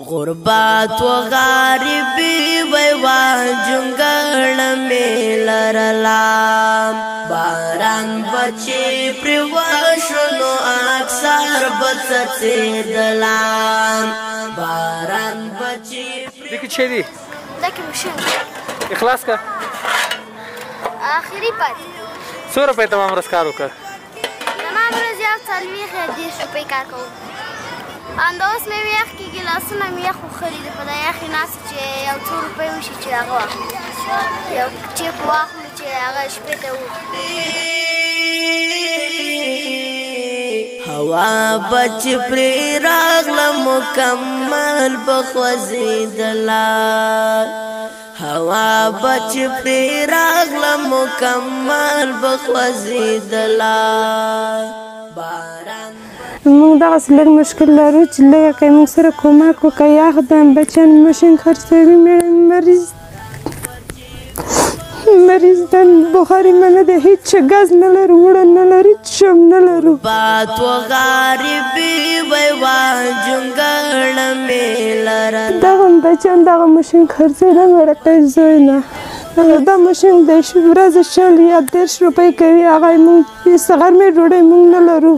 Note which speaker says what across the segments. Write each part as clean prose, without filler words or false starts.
Speaker 1: غربت و غریبی وی وا جنګړ می لرلا، باران بچی پر وشنو اکثر بچ دلا، باران بچی.
Speaker 2: دکی چه دی؟
Speaker 3: دکی مشین.
Speaker 2: اخلاص کا.
Speaker 3: آخري پاتې.
Speaker 2: څو روپۍ تمام ورځ کار وکړ؟
Speaker 3: تمام ورځ یو 40 یا 30 روپۍ کار کوم. همدا اوس مې یخ کېږي، لاسونه مې یخ وخلي دي. په دا یخې ناستې چې یو څو روپۍ وشي چې هغه واخلو، یو چیپ واخلو چې هغه شپې ته وخورو.
Speaker 1: هوا بچ پرې راغله مکمل بخوځېدله، هوا بچ پرې راغله مکمل بخوځېدله، باران.
Speaker 4: موږ دغسې لږ مشکل لرو چې لږه که موږ سره کومک وکړي. یخ ده، بچیان ماشین خرڅوي، مېړه مې مریض ده، بخاري مې نه ده، هېڅ شی، ګاز نه لرو، اوړه نه لرو، هېڅ شی هم نه لرو.
Speaker 1: بات و غریبی وی وا جنګړ مې لرله.
Speaker 4: دغه بچیان دغه ماشین خرڅوي، دا مې وړوکی زوی نه، دا ماشین د ورځې 20 یا 30 روپۍ کوي. هغه موږ غرمې ډوډۍ موږ نه لرو،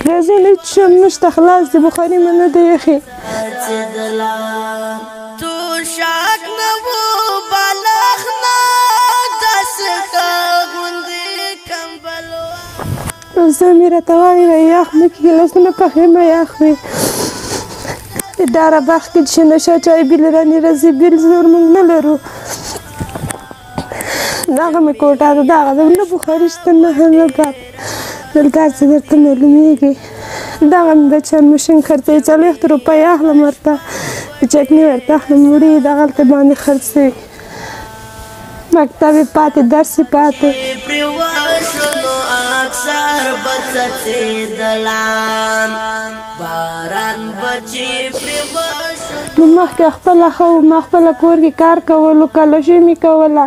Speaker 4: ګازونه هېڅ شی هم نشته، خلاص دي، بخاري مې نه ده یخې.
Speaker 1: تو شاک نه وو بالغ نه داسې ښه غوندې کمبل.
Speaker 4: زوی مې راته وایي، وایي یخ مه کېږي، لاسونه پخې مه یخ وي. ډاره بخت کې چې نشه چای بیل رانې راځي، بیل زور موږ نه لرو. دغه مې کوټه ده، دغه ده، نه بخاري شته نه هم نه باب. دلته هر څه درته معلومیږي. دغه مې بچیان ماشین خرڅوي، 40 روپۍ اخلم ورته، چکني ورته اخلم، وړي دغلته باندې خرڅوي. مکتب یې پاتې، درس یې پاتې.
Speaker 1: پرې وشنو اکثر بڅڅېدله، باران بچي پرې وشنو.
Speaker 4: نو مخکې خپله ښه وو، ما خپله کور کې کار کولو، کلاشي مې کوله،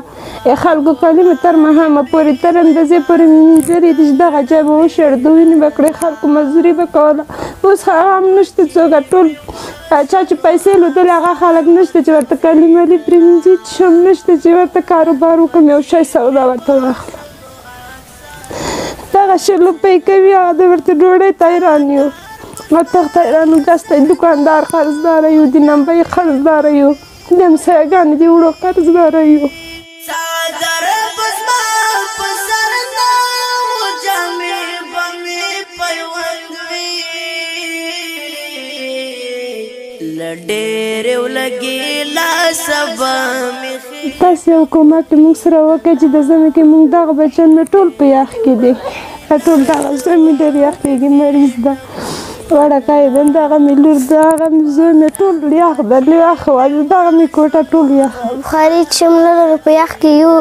Speaker 4: خلکو کالي مې تر ماښامه پورې تر اندازې پورې مې مینځلي دي چې دغه ځای به وشړدوینې به کړې، خلکو مزدوري به کوله. اوس هغه هم نشته، څوک ټول چا چې پیسې لودلې هغه خلک نشته چې ورته کالي مالي پرې مینځي، هېڅ هم نشته چې ورته کاروبار وکړم، یو شی سودا ورته واخلم. دغه 20 روپۍ کوي، هغه د ورته ډوډۍ ته حیران یو، مطبخ ته حیران یو، ګاز ته دکاندار قرضداره یو، د نمبۍ قرضداره یو، د همسایهګانو د وړو قرضداره یو.
Speaker 1: څادر به زما په سر نه و، جامې به مې پیوند وي، له ډېرې ولږې لاسه به مې.
Speaker 4: تاسې یو کومک موږ سره وکړئ چې د ژمي کې موږ دغه بچیان مې ټول په یخ کې دي، ټول دغه زوی مې ډېر یخ کېږي، مریض ده، وړوکی ده، دغه مې لور ده، هغه مې زوی مې ټول یخ ده، یخ وه، دغه مې کوټه ټول یخ ده.
Speaker 3: بخاري چې هم نه لرو، په یخ کې یو.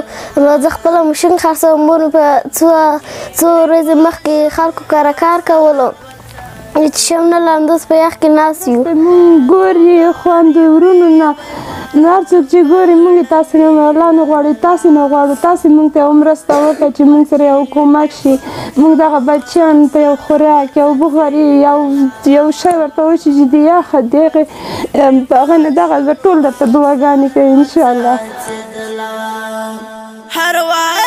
Speaker 3: نو زه خپله ماشین خرڅوم. مور مې په څو څو ورځې مخکې خلکو کره کار کولو، چې هم نه لرم، اوس په یخ کې ناست یو.
Speaker 4: موږ ګوري خوندې ورونو نه، نو هر څوک چې ګوري موږ تاسې نه الله نه غواړو، تاسې نه غواړو، تاسې موږ ته یو مرسته وکړئ چې موږ سره یو کومک شي، موږ دغه بچیان ته یو خوراک، یو بخاري، یو شی ورته وشي چې د یخه دغې هغه نه دغه به ټول درته دعاګانې کوي انشاءالله.
Speaker 1: هر وخت.